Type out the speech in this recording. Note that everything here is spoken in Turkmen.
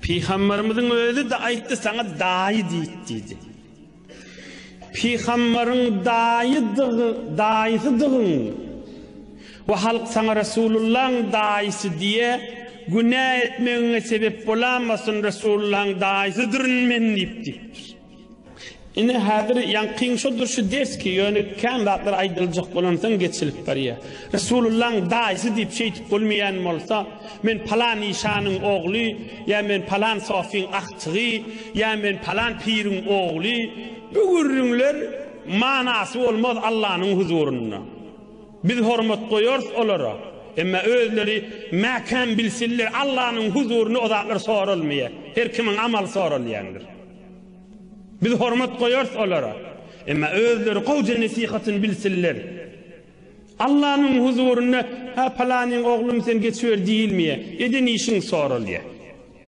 Pygamberimiziň özi-de aýtdy saňa daýy diýip diýdi. Pygambaryň daýydygy, daýysydygyň we halk saňa Resulullaň daýysy diýe, günä etmegiňe sebep bolamasyn Resulullaň daýysydyryn men diýip diýipdir. Ine häzir ýaňkyň şodur şu ders ki ýöne kän zatlar aýdyljak bolansoň geçilip barýar. Resulullaň daýysy diýip şeýdip bolmaýan bolsa, men palan işanyň ogly, ýa men palan sofyň agtygy, ýa men palan piriň ogly, bu gürrüňler manasy bolmaz Allanyň huzurynda. Biz hormat goýarys olara, emma özleri mäkäm bilsinler Allanyň huzurynda o zatlar soralmaýar. Her kimiň amaly soralýandyr. Biz hormat goýarys olara. Emma özleri gowja nesihatyny bilsinler. Allanyň huzurynda, Hä, palanyň oglumy sen geçiber diýilmeýär. Eden işiň soralýar.